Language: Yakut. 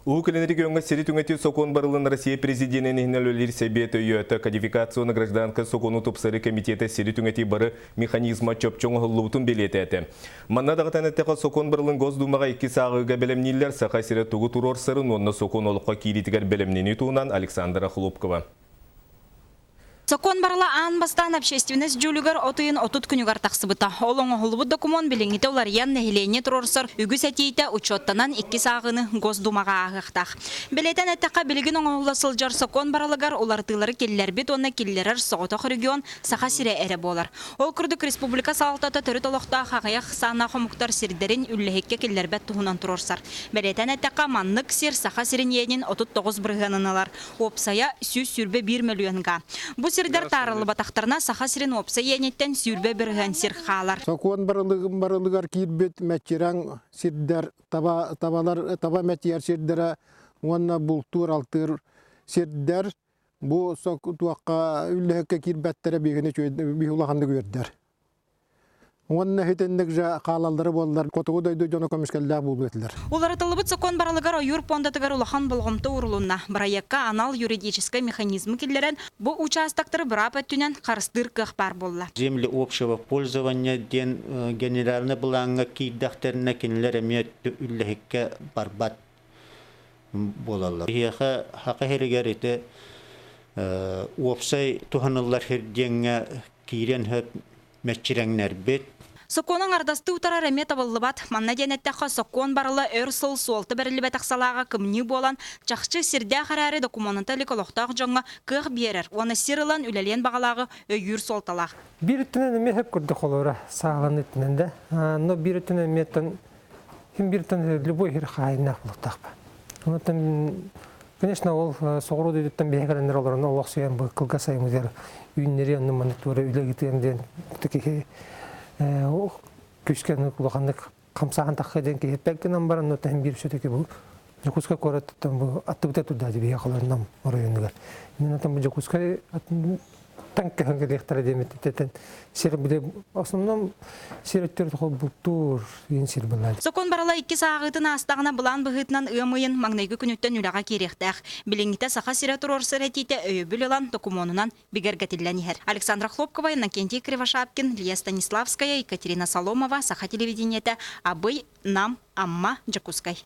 Уһук Илин региоҥҥа сири түҥэтии сокуон барылын Россия Президенин иһинэн үлэлиир Сэбиэт өйөөтө. Кодификация уонна гражданскай сокуону тупсарыы кэмитиэтэ сири түҥэтии бары механизма чопчу оҥоһуллубутун бэлиэтээтэ. Манна даҕатан эттэххэ, сокуон барылын Госдумаҕа иккис ааҕыыга бэлэмнииллэр. Саха сирэ тугу туруорсарын уонна сокуон олоххо киириитигэр бэлэмнэнии туһунан Александра Хлопкова. Сокуон барыла аан бастаан общественность дьүүлүгэр от ыйын 30 күнүгэр тахсыбыта. Ол оҥоһуллубут докумуон билиҥҥитэ уларыйан, нэһилиэнньэ туруорсар үгүс этиитэ учуоттанан иккис ааҕыыны Госдумаҕа ааһыахтаах. Бэлиэтээн эттэххэ, билигин оҥоһулла сылдьар сокуон барылыгар уларытыылары киллэрбит уонна киллэрэр соҕотох регион Саха сирэ эрэ буолар. Ол курдук республика салалтата төрүт олохтоох аҕыйах ахсааннаах омуктар сирдэрин үллэһиккэ киллэрбэт туһунан туруорсар. Бэлиэтээн эттэххэ, маннык сир Саха сирин иэнин 39 бырыһыанын ылар. Уопсайа 121 мөлүйүөн га. Бу сирдэр таарыллыбатахтарына Саха сирин уопсай иэниттэн 20% сир хаалар. Сокуон барылыгар киирбит мэччирэҥ сирдэр, таба, табалар, таба мэтийэр сирдэрэ уонна бултуур-алтыыр сирдэр бу туохха үллэһиккэ киирбэттэрэ биһигини биһи улаханнык үөрдэр. Уонна итинник же хаалаллара буоллар, хотугу дойду дьоно көмүскэллээх буолуо этилэр. Уларытыллыбыт сокуон барылыгар ойуур пуондатыгар улахан болҕомто уурулунна. Бырайыакка анал юридическай механизмы киллэрэн, бу учаастактары быраап өттүнэн харыстыыр кыах баар буолла. Земли общего пользования диэн генеральный былааҥҥа киирдэхтэринэ кинилэр эмиэ үллэһиккэ барбат буолаллар. Биһиэхэ Саха сиригэр ити уопсай туһаныллар сир диэҥҥэ киирэн сөп мэччирэҥнэрбит. Сокуону аҥардастыы утарар эмиэ табыллыбат. Манна диэн эттэххэ, сокуон барыла өр сыл суолта бэриллибэтэх салааҕа кымньыы буолан, чахчы сирдээх эрээри докумуоната илик олохтоох дьоҥҥо кыах биэрэр уонна сир ылан үлэлиэн баҕалааҕы өйүүр суолталаах. Биир өттүнэн эмиэ сөп курдук олора саалан өттүнэн да. Но биир өттүнэн эмиэ хим бииртэн любой хир хаайыннаах булуктаахпа. Онтон конечно ол соҕуруу дойдуттан биһэ кэлэннэр олорон олохсуйан бу кылгас сайымыгар үүннэри онну маннык туора үлэ ыытыам диэн киһи күүскэ улаханнык хамсаан тахха диэн киһи гынан баран но таһым биир все-таки бу Дьокуускай куораттан бу аттыбыта турдаады биһи холонном оройуонугар. Мен отон бу Дьокуускай тан көһөн кэлиэхтэрэ диэмиттэн сир биле основном сир өттөр бултуур иин сир былар. Сокуон барыла иккис ааҕыытын аастаҕына былаан быһыытынан ыам ыйын маҥнайгы күнүттэн үлэҕэ киириэхтээх. Билиҥҥитэ Саха сирэ туруорсар этиитэ өйөбүл ылан докумуонунан бигэргэтиллэн иһэр. Александра Хлопкова, Иннокентий Кривошапкин, Лия Станиславская, Екатерина Соломова, Саха телевидениетэ, Абый, Нам, Амма, Дьокуускай.